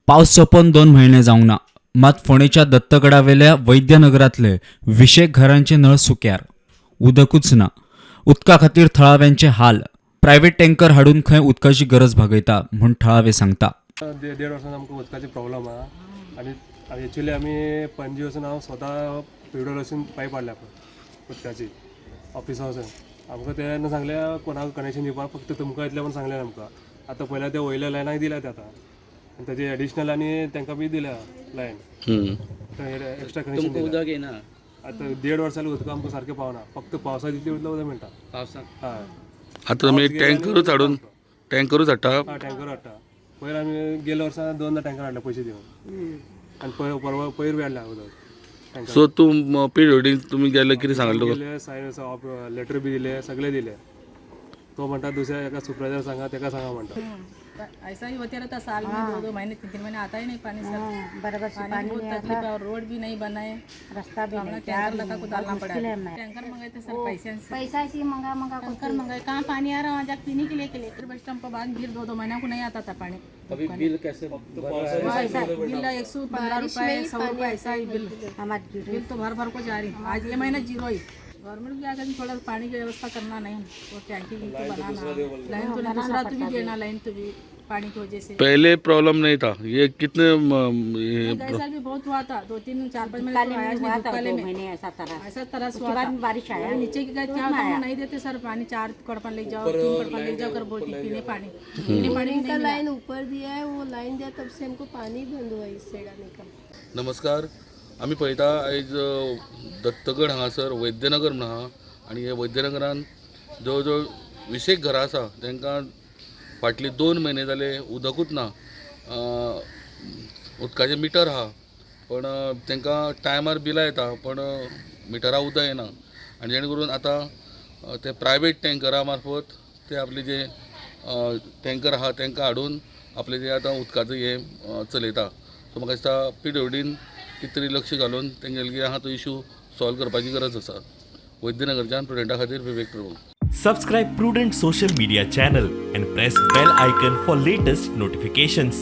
पावस सोंपोवन 2 म्हयने जावंक ना, मात फोंडेच्या दत्तगडावेल्या वैद्यनगरांतले विशेक घरांचे नळ सुक्यार, उदकूच ना. उदका खातीर थळाव्यांचे हाल. प्रायव्हेट टँकर हाडून खंय उदकाची गरज भागयता म्हूण थळावे सांगता. देड वर्सान आमकां उदकाची प्रॉब्लम आहा आनी एक्चुली आमी पणजी वचून हांव स्वता पिडोल वचून पायप हाडल्या पळय उदकाची ऑफिसा वचून. आमकां तेन्ना सांगलें कोणाक कनेक्शन दिवपाक, फक्त तुमकां येतलें म्हूण सांगलें आमकां. आतां पयल्या ते वयल्या लायनाक दिल्या ते आतां आनी ताजे एडिशनल आनी तांकां बी दिल्या लायन, एक्स्ट्रा कनेक्शन तुमकां दिल्या. उदक येना? आतां देड वर्स जालें उदक आमकां सारकें पावना. फक्त पावसा तितलें उदक उदक मेळटा. पावसाक? हय. आतां तुमी टँकरूच हाडून, टँकरूच हाडटा? हय, टँकर हाडटा. पयर आमी गेल्या वर्सा दोनदा टँकर हाडला पयशे दिवन आनी पयर परवा पयर बी हाडला उदक टँकर. सो तूं पीडब्ल्यूडी तुमी गेले, कितें सांगलें तुका? गेले, सायन लेटर बी दिले, सगळे दिले. तो म्हणटा दुसऱ्या एका सुपरवायझर सांगा, तेका सांगा म्हणटा. ऐसा ही होते रहता, साल में 2-2 महीने, 3-3 महीने आता ही नहीं पानी सर. बराबर से. पानी की बहुत तकलीफ है और रोड भी नहीं बना है. रास्ता भी तो हमने नहीं. टैंकर लगा को डालना पड़ा मुश्किल है है. हमारा. टैंकर मंगाए थे सर पैसे से. पैसा ऐसे ही मंगा मंगा को. टैंकर मंगाए, कहाँ पानी आ रहा वहाँ जाके पीने के लिए के लिए. बस टम्प बाद फिर 2-2 महीना को नहीं आता था पानी. अभी बिल कैसे भर रहा है? बिल 115 रुपये, 100 रुपये, ऐसा ही बिल. हमारे बिल तो भर भर को जा रही. आज ये महीना जीरो ही. गवर्नमेंट क्या करें, थोड़ा पानी की व्यवस्था करना नहीं वो टैंकी की तो बनाना, लाइन तो नहीं, दूसरा तो भी देना लाइन तो भी, पानी की वजह से. पहले प्रॉब्लम नहीं था ये? कितने ये गए साल भी बहुत हुआ था, 2, 3, 4, 5 महीने काले तो आया में ही हुआ नहीं. था. दुकाले दो में महीने ऐसा तरह. ऐसा तरह उसके बाद में बारिश आया. नीचे की क्या होता है, नहीं देते सर पानी. चार कड़पन ले जाओ, तीन कड़पन ले जाओ कर बोलती. पीने पानी, पीने पानी भी नहीं मिला. लाइन ऊपर दिया है, वो लाइन दिया तब से हमको पानी बंद हुआ इस साइड आने का. नमस्कार, आमी पळयता आयज दत्तगड हांगासर वैद्यनगर म्हणून आहा आनी हे वैद्यनगरान जवळ जवळ विसेक घरां आसा, तांकां फाटली 2 म्हयने जाले उदकूच ना. उदकाचें मिटर आहा, पण तांकां टायमार बिलां येता, पण मिटरा उदक येना आनी जेणे करून आतां ते प्रायवेट टँकरा मार्फत ते आपले जे टँकर आहा तांकां हाडून आपले जे आतां उदकाचें हें चलयता. सो म्हाका दिसता पीडब्ल्यूडीन कितें तरी लक्ष घालून तेंगेले कितें आहा तो इशू सॉल्व करपाची गरज आसा. वैद्यनगरच्यान प्रुडंटा खातीर विवेक Prabhu. Subscribe Prudent Social Media channel and press bell icon for latest notifications.